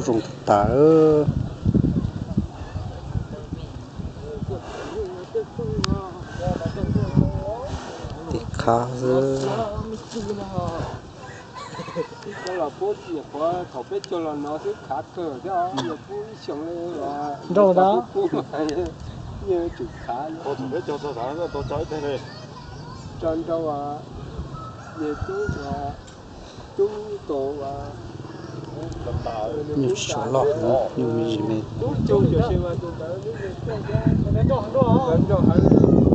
Zoo tas tas. Tiv qhav xwb. Los pub nyuam qhuav thaum peb caug los no xwb khav kawg thiab, los pub ib xyoos li. Nrau ntawd, tsum khav. Thaum peb caug txog thaum no tau tso ib teg li. Tso nrau, tub, tub kaus, nyuj tsis tshua loj, nyuj me me. Tub cug, tus ntawd nrau heev.